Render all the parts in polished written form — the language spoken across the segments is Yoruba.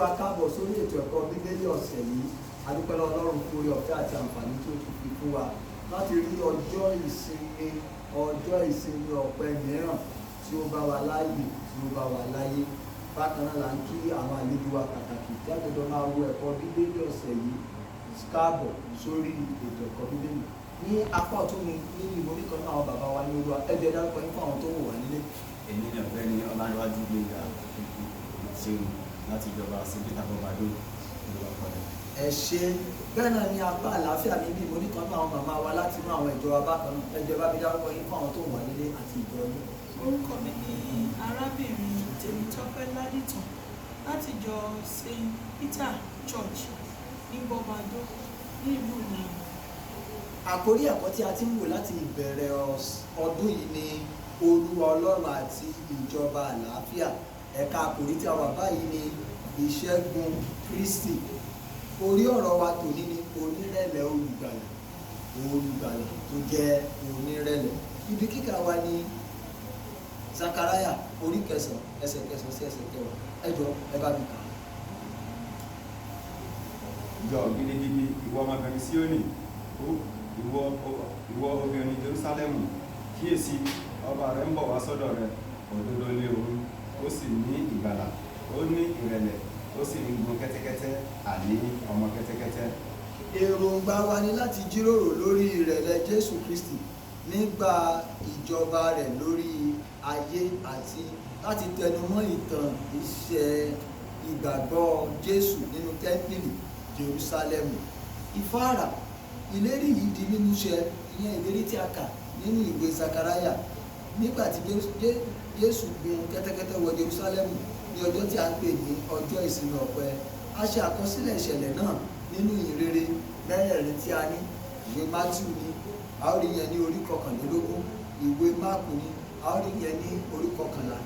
Wa káàbọ̀ sórí ètò ẹ̀kọ́ Bíbélì ọ̀sẹ̀ yìí. A dúpẹ́ lọ́wọ́ Ọlọ́run fún oore ọ̀fẹ́ àti àǹfààní tí ó tún fi fún wa láti rí ọjọ́ ìsinmi, ọjọ́ ìsinmi ọ̀pẹ mìíràn tí ó bá wa láàyè, tí ó bá wa láyé. Bákan náà là ń kí àwọn àlejò wa pàtàkì tí àjọjọ máa wo ẹ̀kọ́ Bíbélì ọ̀sẹ̀ yìí káàbọ̀ sórí ètò ẹ̀kọ́ Bíbélì. Ní apá ọ̀tún mi níbi ìborí kan náà, àwọn bàbá wa ní Olúwa, ẹ jọ̀ọ́, ẹ dárúkọ yín fún àwọn tó wò wá nílé. Èmi ni Ọ̀gbẹ́ni Ọlánrewájú Gbénga Ṣeun láti ìjọba St. Peter Bọ́badó ìlú Ọ̀pọ̀lẹ̀. Ẹ ṣe. Bẹ́ẹ̀ náà ní apá àlàáfíà mi bí ìborí kan náà, àwọn màmá wa láti inú àwọn ìjọ wa bákan náà. Ẹ jọ̀ọ́, ẹ bá mi dárúkọ yín fún àwọn tó wà nílé àti ìjọ yín. Orúkọ mi ni Arábìnrin Tèmítọ́pẹ́ Ládìtàn láti ìjọ St. Peter Church ní Bọ́badó ní ìlú Ìlànà. Àkórí ẹ̀kọ́ tí a ti ń wò láti ìbẹ̀rẹ̀ ọdún yìí ni Olúwa Ọlọ́run àti ìjọba àlàáfíà. Ẹ̀ka àkórí tí a wà báyìí ni ìṣẹ́gun Kristi. Orí ọ̀rọ̀ wa tòní ni onírẹ̀lẹ̀ olùgbàlà, olùgbàlà tó jẹ́ onírẹ̀lẹ̀. Ibi kíkà wa ni Sakaraya orí 9, ẹsẹ̀ 9 sí ẹsẹ̀ 10. Ẹ jọ̀ọ́, ẹ bá mi kà á. Yọ̀ gidigidi, ìwọ ọmọbìnrin Síónì, ìwọ obìnrin Jerúsálẹ́mù. Kíyèsí, ọba rẹ ń bọ̀ wá sọ́dọ̀ rẹ, òdodo lé òun, ó sì ní ìgbàlà, ó ní ìrẹ̀lẹ̀, ó sì ń gun kẹ́tẹ́kẹ́tẹ́, àní ọmọ kẹ́tẹ́kẹ́tẹ́. Èròǹgbà wa ni láti jíròrò lórí ìrẹ̀lẹ̀ Jésù Kristi nígbà ìjọba rẹ̀ lórí ayé àti láti tẹnumọ́ ìtàn iṣẹ́ ìgbàgbọ́ Jésù nínú tẹ́ḿpìlì Jerúsálẹ́mù. Ìfáàrà ìlérí yìí di mímúṣẹ, ìyẹn ìlérí tí a kà nínú ìwé Sakaraya, nígbà tí Jésù gun kẹ́tẹ́kẹ́tẹ́ wọ Jerúsálẹ́mù ní ọjọ́ tí a ń pè ní ọjọ́ ìsinmi ọ̀pẹ. A ṣe àkọsílẹ̀ ìṣẹ̀lẹ̀ náà nínú ìrere mẹ́rẹ̀ẹ̀rin tí a ní. Ìwé Matthew ní, a ó rí yẹn ní orí 21. Ìwé Máàkù ní, a ó rí yẹn ní orí 11.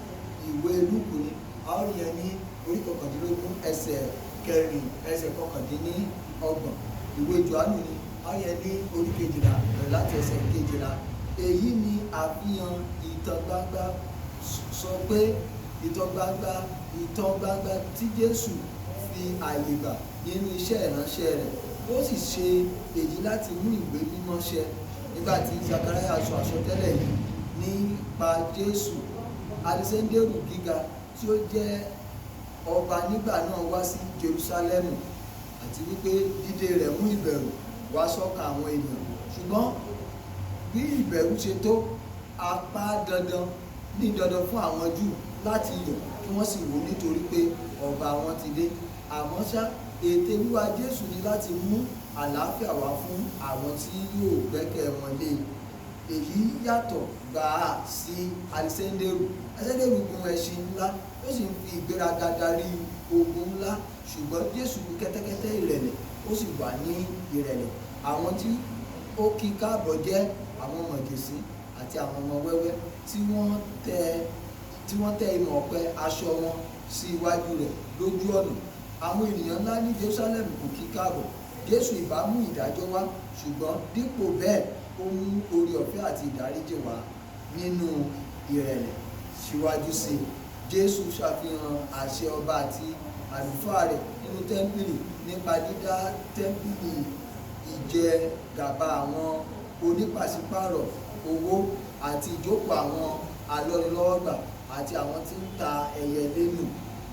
Ìwé Lúùkù ní, a ó rí yẹn ní orí 19, ẹsẹ̀ 4, ẹsẹ̀ 29. Ìwé Jòhánù ní, a ó rí yẹn ní orí 12, bẹ̀rẹ̀ láti ẹsẹ̀ 12. Èyí ni àfihàn ìtàn gbangba sọ pé ìtàn gbangba tí Jésù fi àyè gbà nínú iṣẹ́ ìránṣẹ́ rẹ̀. Ó sì ṣe èyí láti mú ìwé mímọ́ ṣẹ. Nígbà tí Sakaraya sọ àsọtẹ́lẹ̀ yìí nípa Jésù, Alẹ́sẹ́ndérù Gíga tí ó jẹ́ ọba nígbà náà wá sí Jerúsálẹ́mù, àti wípé dídé rẹ̀ mú ìbẹ̀rù wá sọ́kàn àwọn ènìyàn. Ṣùgbọ́n bí ìbẹ̀rù ṣe tó, apá dandan ní dandan fún àwọn Júù láti yọ̀ kí wọ́n sì wò nítorí pé ọba wọn ti dé. Àmọ́ ṣá, ète wíwá Jésù ni láti mú àlàáfíà wá fún àwọn tí yóò gbẹ́kẹ̀ wọn lé e. Èyí yàtọ̀ gbàá sí Alẹ́sẹ́ndérù. Alẹ́sẹ́ndérù gun ẹṣin ńlá, ó sì ń fi ìgbéraga darí ogun ńlá, ṣùgbọ́n Jésù gun kẹ́tẹ́kẹ́tẹ́ ìrẹ̀lẹ̀, ó sì wà ní ìrẹ̀lẹ̀. Àwọn tí ó kí káàbọ̀ jẹ́ àwọn mọ̀jẹ̀sín àti àwọn ọmọ wẹ́wẹ́ tí wọ́n tẹ́ ìmọ̀ ọ̀pẹ aṣọ wọn sí iwájú rẹ̀ lójú ọ̀nà. Àwọn ènìyàn ńlá ní Jerusalem kò kí káàbọ̀. Jésù ìbá mú ìdájọ́ wá, ṣùgbọ́n dípò bẹ́ẹ̀, ó mú oore ọ̀fẹ́ àti ìdáríjì wá nínú ìrẹ̀lẹ̀. Síwájú sí i, Jésù ṣàfihàn àṣẹ ọba àti àlùfáà rẹ̀ nínú tẹ́ḿpìlì nípa dídá tẹ́ḿpìlì, ìjẹ gàba àwọn onípàṣípàrọ̀ owó àti ìjókòó àwọn alọ́nilọ́wọ́gbà àti àwọn tí ń ta ẹyẹlé nù.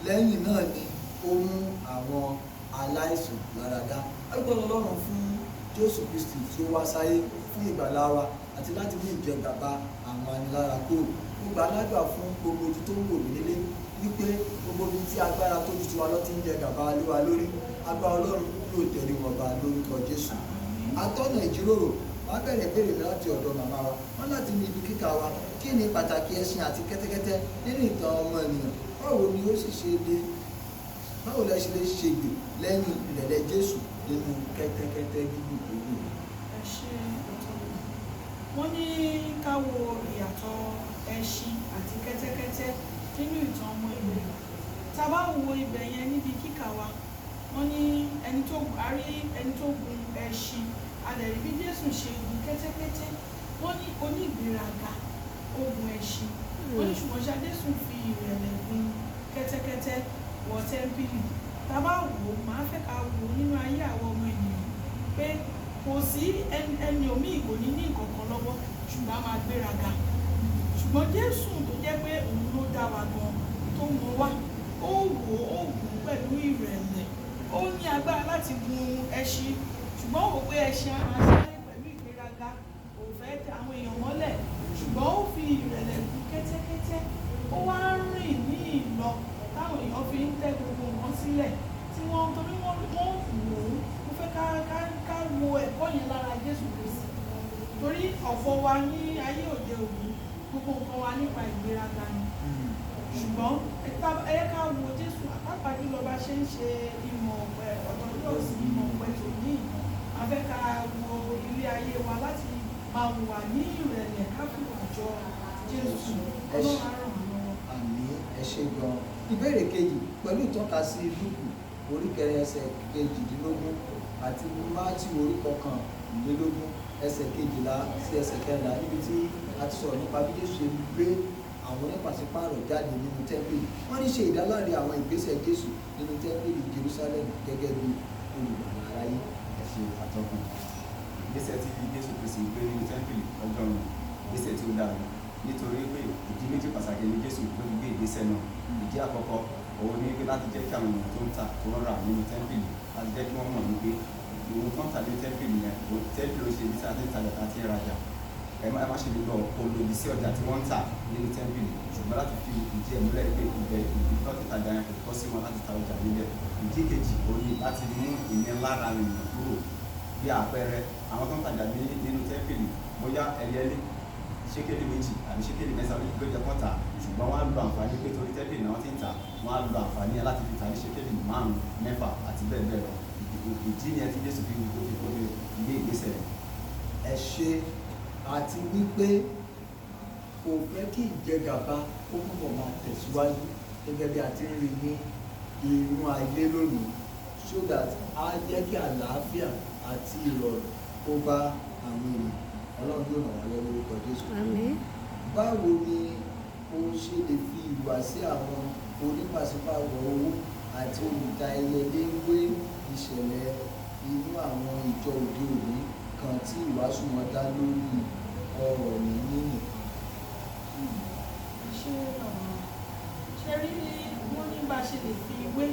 Lẹ́yìn náà ni ó mú àwọn aláìsàn láradá. A dúpẹ́ Ọlọ́run fún Jésù Kristi tí ó wá sáyé fún ìgbàlà wa àti láti mú ìjẹgàba àwọn anilára kúrò. Mo gbà ládùúrà fún gbogbo ojú tó ń wò mí nílé wípé gbogbo ibi tí agbára tó ju tiwa lọ ti ń jẹ gàba lé wa lórí, agbára Ọlọ́run yóò tẹ̀lé wọn ba lórúkọ Jésù. Atọ́nà ìjíròrò wọ́n bẹ̀rẹ̀ ìbéèrè mi láti ọ̀dọ̀ màmá wa. Wọ́n láti ní ibi kíkà wa: kí ni pàtàkì ẹṣin àti kẹ́tẹ́kẹ́tẹ́ nínú ìtàn ọmọ ènìyàn? Báwo ni ó sì ṣe lè báwo lẹ ṣe lè ṣègbè lẹ́yìn ìrẹ̀lẹ̀ Jésù nínú kẹ́tẹ́kẹ́tẹ́ gígùn tó gùn? Ẹ ṣe, ọ̀tọ̀. Wọ́n ní ká wo ìyàtọ̀ ẹṣin àti kẹ́tẹ́kẹ́tẹ́ nínú ìtàn ọmọ ènìyàn. Tá a bá wo ibẹ̀ yẹn níbi kíkà wa, wọ́n ní ẹni tó a rí, ẹni tó gun ẹṣin, a lè rí bí Jésù ṣe gun kẹ́tẹ́kẹ́tẹ́. Wọ́n ní onígbéraga ó gun ẹṣin, wọ́n ní ṣùgbọ́n ṣá, Jésù fi ìrẹ̀lẹ̀ gun kẹ́tẹ́kẹ́tẹ́ wọ tẹ́ḿpìlì. Tá a bá ká wò nínú ayé àwọn ọmọ ènìyàn pé kò sí ẹni òmíì kò ní ní nǹkan kan lọ́wọ́, ṣùgbọ́n a máa gbéraga. Ṣùgbọ́n Jésù tó jẹ́ pé òun ló dá wa gan, tó mọ̀ wá, ó wò ó gùn pẹ̀lú ìrẹ̀lẹ̀. Ó ní agbára láti gun ẹṣin, ṣùgbọ́n ó wò pé ẹṣin á máa sáré pẹ̀lú ìgbéraga, kò fẹ́ tẹ àwọn èèyàn mọ́lẹ̀, ṣùgbọ́n ó fi ìrẹ̀lẹ̀ gun kẹ́tẹ́kẹ́tẹ́. Ó wá ń rìn ní ìlọ táwọn èèyàn fi ń tẹ́ gbogbo nǹkan sílẹ̀ tí wọ́n torí wọ́n wò ó. Mo fẹ́ ká wo ẹ̀kọ́ yẹn lára Jésù Kristi, torí ọ̀pọ̀ wa ní ayé òde òní gbogbo nǹkan wa nípa ìgbéraga ni. Ṣùgbọ́n ẹ ká wo Jésù, pàápàá jùlọ bá ṣe ń ṣe ìmọ̀ ọ̀pẹ ọ̀tọ̀dọ́sì ìmọ̀ ọ̀pẹ tòní. A fẹ́ ká wo ilé ayé wa láti máa wà ní ìrẹ̀lẹ̀, ká fi wà jọ Jésù. Ọlọ́run á ràn wá lọ́wọ́. Àmín, ẹ ṣé gan. Ìbéèrè kejì, pẹ̀lú ìtọ́ka sí Lúùkù orí 4 ẹsẹ̀ 18 àti Mátíù orí 21 ẹsẹ̀ 12 sí ẹsẹ̀ 14, níbi tí a ti sọ̀rọ̀ nípa bí Jésù ṣe gbé àwọn onípàṣípààrọ̀ jáde nínú tẹ́ḿpìlì, wọ́n ní ṣe ìdáláre àwọn ìgbésẹ̀ Jésù nínú tẹ́ḿpìlì Jerusalem gẹ́gẹ́ bí olùgbàlà aráyé. Ẹ ṣe àtọkùn. Ìgbésẹ̀ tí Jésù Kristi gbé nínú tẹ́ḿpìlì ọjọ́ náà, ìgbésẹ̀ tí ó dára ni, nítorí pé ìdí méjì pàtàkì ni Jésù ló fi gbé ìgbésẹ̀ náà. Ìdí àkọ́kọ́ òun ni pé láti jẹ́ kí àwọn èèyàn tó ń tà tó ń rà nínú tẹ́ḿpìlì, láti jẹ́ kí wọ́n mọ̀ wípé ohun tó ń tà nínú tẹ́ḿpìlì yẹn, tẹ́ḿpìlì ó ṣe ibi tí a ti ń tajà tá a ti ń rajà. Ẹ má ṣe lè lọ kó lòdì sí ọjà tí wọ́n ń tà nínú tẹ́ḿpìlì, ṣùgbọ́n láti fi ìdí ẹ̀ múlẹ̀ pé ibẹ̀ ibi tó ti tajà yẹn kò tọ́ sí wọn láti ta ọjà níbẹ̀. Ìdí kejì òun ni láti mú ìnilára ènìyàn kúrò. Bí àpẹẹrẹ, àwọn tó ń tajà nínú tẹ́ḿpìlì, bóyá ẹyẹlé ṣékélì 2 àbí ṣékélì 3 ló jẹ́ kán tà, ṣùgbọ́n wọ́n á lo àǹfààní pé torí tẹ́ḿpìlì náà ti ń tà, wọ́n á lo àǹfààní yẹn láti fi tà ní ṣékélì 5, 6 àti bẹ́ẹ̀ bẹ́ẹ̀ lọ. Ìdí yẹn tí Jésù fi gbé ìgbésẹ̀ rẹ̀. Ẹ ṣé. Àti wípé kò fẹ́ kí ìjẹgàba ó túbọ̀ máa tẹ̀síwájú gẹ́gẹ́ bí a ti ń rí ní inú ayé lónìí, so that á jẹ́ kí àlàáfíà àti ìrọ̀rùn kó bá àwọn ènìyàn. Ọlọ́run yóò ràn wá lọ́wọ́ lórúkọ Jésù. Àmín. Báwo ni o ṣe lè fi ìhùwàsí àwọn onípàṣípààrọ̀ owó àti olùta ẹyẹlé wé ìṣẹ̀lẹ̀ inú àwọn ìjọ òde òní kan tí ìwàásù wọn dá lórí ọ̀rọ̀ níní nìkan? Ṣé bàbá ṣe rí wọ́n ní bá ṣe lè fi wé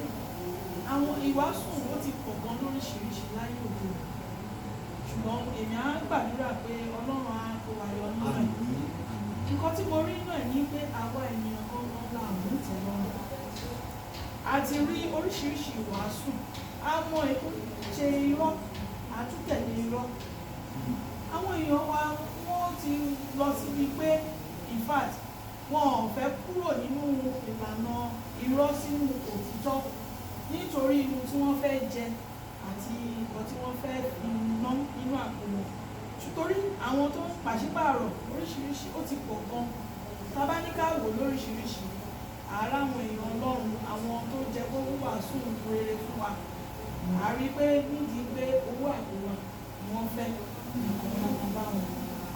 àwọn ìwàásù ó ti pọ̀ gan lóríṣiríṣi láyé òde òní, ṣùgbọ́n èmi á gbàdúrà pé Ọlọ́run á kó wa yọ nínú ẹ̀. Àmín, àmín. Nǹkan tí mo rí náà ni pé àwa ènìyàn gangan la mú ìtẹ́lọ́rùn. A ti rí oríṣiríṣi ìwàásù, a mọ èkó ṣe irọ́, àtúntẹ̀lé irọ́. Àwọn èèyàn wa wọ́n ti lọ síbi pé in fact wọn ò fẹ́ kúrò nínú ìlànà irọ́ sínú òtítọ́ nítorí ohun tí wọ́n fẹ́ jẹ àti nǹkan tí wọ́n fẹ́ fi ná nínú àpò wọn. Torí àwọn tó ń pàṣípààrọ̀ oríṣiríṣi ó ti pọ̀ gan. Tá bá ní ká wò lóríṣiríṣi, àárá àwọn èèyàn Ọlọ́run, àwọn tó jẹ kó wàásù rere fún wa, a rí pé nídìí pé owó àpò wa ni wọ́n fẹ́ nǹkan kan bá wọn.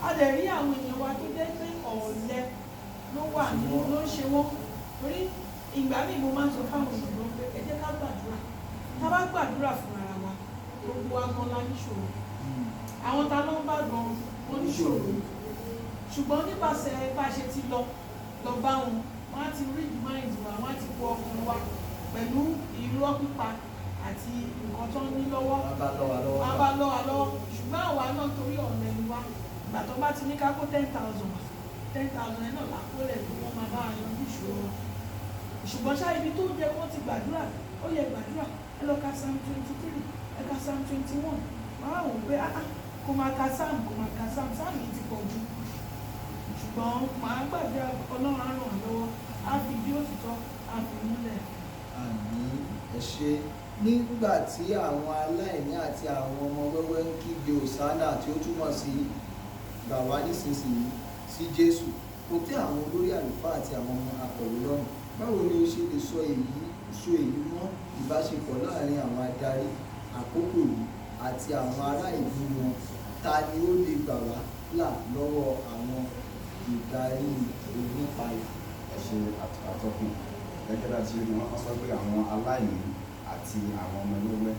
A dẹ̀ rí àwọn èèyàn wa tó jẹ́ pé ọ̀lẹ ló wà nínú ló ń ṣe wọ́n. Torí ìgbà míì mo máa ń sọ fáwọn èèyàn lọ pé ẹ jẹ́ ká gbàdúrà. Tá bá gbàdúrà fún ara wa, gbogbo wa gan la níṣòro. Àwọn ta ló ń bá gan wọn níṣòro. Ṣùgbọ́n nípasẹ̀ bá a ṣe ti lọ bá wọn, wọ́n á ti read mind wa, wọ́n á ti kó ọkàn wa pẹ̀lú irọ́ pípa àti nǹkan tó ń ní lọ́wọ́. Wọ́n bá lọ́ wa lọ́wọ́. Wọ́n bá lọ́ wa lọ́wọ́. Ṣùgbọ́n àwa náà torí ọ̀lẹ ni wá. Ìgbà tó bá ti ní ká kó 10,000 wá, 10,000 yẹn náà lákólẹ̀ tó wọ́n máa bá a yanjú ìṣòro wa. Ṣùgbọ́n ṣá ibi tó yẹ kó ti gbàdúrà, ó yẹ gbàdúrà, ẹ lọ ka Psalm 23, ẹ ka Psalm 21. Wọ́n á wò pé kò máa ka Psalm, kò máa ka Psalm, Psalm yìí ti pọ̀ jù. Ṣùgbọ́n màá gbàdúrà Ọlọ́run á ràn wá lọ́wọ́, á fi bí òtítọ́, á fi múlẹ̀. Àmín, ẹ ṣé. Nígbà tí àwọn aláìní àti àwọn ọmọ wẹ́wẹ́ ń kígbe Hòsánà tí ó túmọ̀ sí gbà wá nísinsìnyí sí Jésù, kò tẹ́ àwọn olórí àlùfáà àti àwọn ọmọ akọ̀wé lọ́rùn. Báwo ni o ṣe lè sọ èyí mọ́ ìbáṣepọ̀ láàárín àwọn adarí àkókò yìí àti àwọn ará ìlú wọn? Ta ni ó lè gbà wá là lọ́wọ́ àwọn ìdarí onípayà? Ẹ ṣe àtọkùn. Gẹ́gẹ́ bí a ti rí, wọ́n sọ pé àwọn aláìní Àti àwọn ọmọ wẹ́wẹ́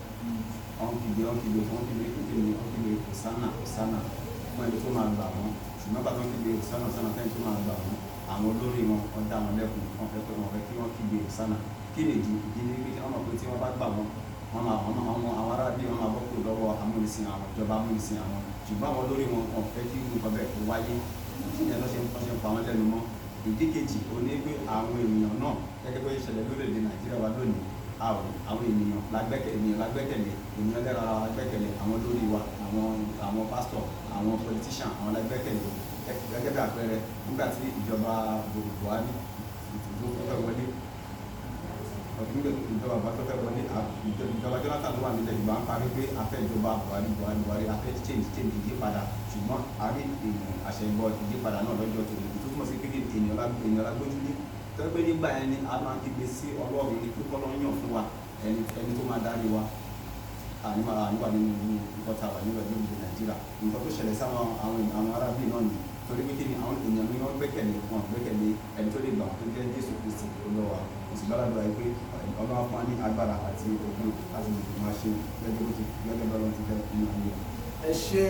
wọ́n kígbe, wọ́n kígbe, wọ́n kígbe kígbe ní, wọ́n kígbe "Hosanna, Hosanna" fún ẹni tó máa gbà wọ́n. Ṣùgbọ́n bàtà wọ́n kígbe "Hosanna, Hosanna" fẹ́ni tó máa gbà wọ́n, àwọn olórí wọn, wọ́n dá wọn lẹ́kun. Wọ́n fẹ́ kí wọ́n kígbe "Hosanna". Kí ni ìdí? Ìdí ni pé kí wọ́n mọ̀ pé tí wọ́n bá gbà wọ́n, wọ́n máa wọ́n máa wọ́n àwọn arábí wọn máa bọ́ kúrò lọ́wọ́ amúnisìn, àwọn ìjọba amúnisìn àwọn. Ṣùgbọ́n àwọn olórí wọn, wọn fẹ́ kí nǹkan bẹ́ẹ̀ kó wáyé. Ìdí yẹn ló ṣe ń pa wọ́n lẹ́nu mọ́. Ìdí kejì ó ní pé àwọn ènìyàn náà, gẹ́gẹ́ bó ṣe ṣẹlẹ̀ lórílẹ̀‐èdè Nàìjíríà wa lónìí, àwọn ènìyàn lágbẹ́kẹ̀lé, ènìyàn lẹ́ra ara lágbẹ́kẹ̀lé, àwọn olórí wa, àwọn pásítọ̀, àwọn politician, àwọn lágbẹ́kẹ̀lé. Gẹ́gẹ́ bí àpẹẹrẹ, nígbà tí ìjọba Buhari tó fẹ́ wọlé, ìjọba Buhari tó fẹ́ wọlé, ìjọba Jonathan tó wà nílẹ̀, ìgbà ń parí pé a fẹ́ ìjọba Buhari, Buhari, Buhari, a fẹ́ change, change, ìyípadà. Ṣùgbọ́n a rí àṣẹgbọ́ ìyípadà náà lọ́jọ́ tó ní tó túmọ̀ sí pé ènìyàn lágbójúlé tó pé nígbà yẹn ni a máa ń kígbe sí Ọlọ́run ní pípọ́ lọ́ yàn fún wa ẹni tó máa darí wa, àníwá àníwá nínú nǹkan tá a wà nílò ní Nàìjíríà. Nǹkan tó ṣẹlẹ̀ sáwọn àwọn arábì náà nìyí, torí pé kí ni? Àwọn ènìyàn ni wọ́n gbẹ́kẹ̀lé, wọn gbẹ́kẹ̀lé ẹni tó lè gbà wọn, tó jẹ́ Jésù Kristi Olúwa. Mo sì gbàdúrà yìí pé Ọlọ́run fún wa ní agbára àti okun láti lè máa ṣe gẹ́gẹ́ bí Ọlọ́run ti fẹ́ nínú ayé wa. Ẹ ṣe.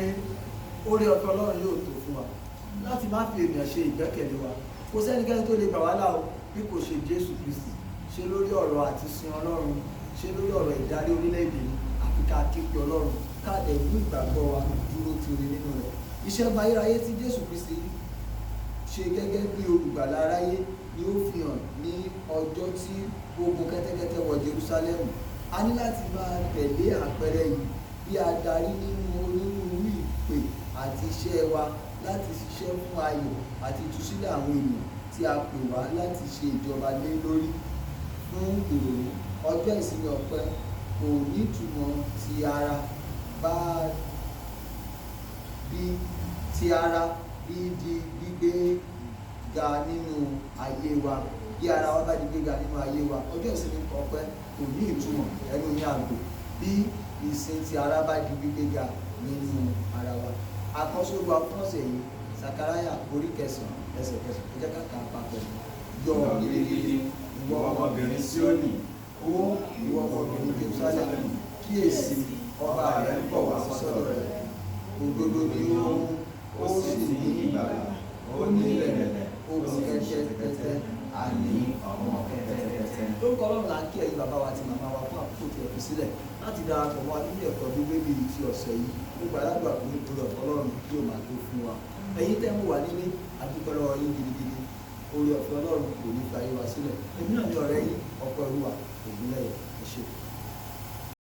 Oore ọ̀fẹ́ Ọlọ́run yóò tó fún wa láti má fi ènìyàn ṣe ìgbẹ́kẹ̀lé wa. Kò sẹ́nikẹ́ni tó lè gbà wá là o bí kò ṣe Jésù Kristi. Ṣe lórí ọ̀rọ̀ àti sin Ọlọ́run, ṣe lórí ọ̀rọ̀ ìdarí orílẹ̀-èdè ni, àfi ká képe Ọlọ́run, ká dẹ̀ mú ìgbàgbọ́ wa dúró tiri nínú rẹ̀. Ìṣẹ́gun ayérayé tí Jésù Kristi ṣe gẹ́gẹ́ bí olùgbàlà aráyé ni ó fi hàn ní ọjọ́ tí ó gun kẹ́tẹ́kẹ́tẹ́ wọ Jerusalem. A ní láti máa tẹ̀lé àpẹẹrẹ yìí bí adarí nínú onírúurú ìpè àti iṣẹ́ wa láti ṣiṣẹ́ fún ayọ̀ àti ìtúsílẹ̀ àwọn ènìyàn tí a pè wá láti ṣe ìjọba lé lórí. Fún ìrònú: ọjọ́ ìsinmi ọpẹ́ kò nítumọ̀ ti ara bá bí ti ara bí di gbígbé ga nínú ayé wa. Bí ara wa bá di gbígbé ga nínú ayé wa, ọjọ́ ìsinmi ọpẹ́ kò ní ìtumọ̀ ẹnu ní àgbò bí ìsìn ti ara bá di gbígbé ga nínú ara wa. Àkọ́sọ́gbà fún ọ̀sẹ̀ yìí, Sakaraya orí 9 ẹsẹ̀ 9. Ẹ jẹ́ ká kà á papọ̀. Yọ̀ gidigidi, ìwọ ọmọbìnrin Síónì, ó ìwọ ọmọbìnrin Jerusalem, kíyèsí, ọba rẹ ń bọ̀ wá sọ́dọ̀ rẹ, òdodo ni ó ń, ó sì ní ìgbàlà, ó ní ìrẹ̀lẹ̀, ó gun kẹ́tẹ́kẹ́tẹ́, àní ọmọ kẹ́tẹ́kẹ́tẹ́. Lórúkọ Ọlọ́run là ń kí ẹ̀yin bàbá wa àti màmá wa fún àkókò tí ẹ fi sílẹ̀ láti darapọ̀ mọ́ wa nínú ẹ̀kọ́ Bíbélì ti ọ̀sẹ̀ yìí. Mo gbàdúrà pé oore ọ̀fẹ́ Ọlọ́run yóò máa tó fún wa. Ẹ̀yin tẹ́ ń wà nílé, a dúpẹ́ lọ́wọ́ yín gidigidi. Oore ọ̀fẹ́ Ọlọ́run kò ní fi ayé wa sílẹ̀. Èmi náà ní ọ̀rẹ́ yín, Ọpẹ́olúwa Ògúnlẹ̀yẹ.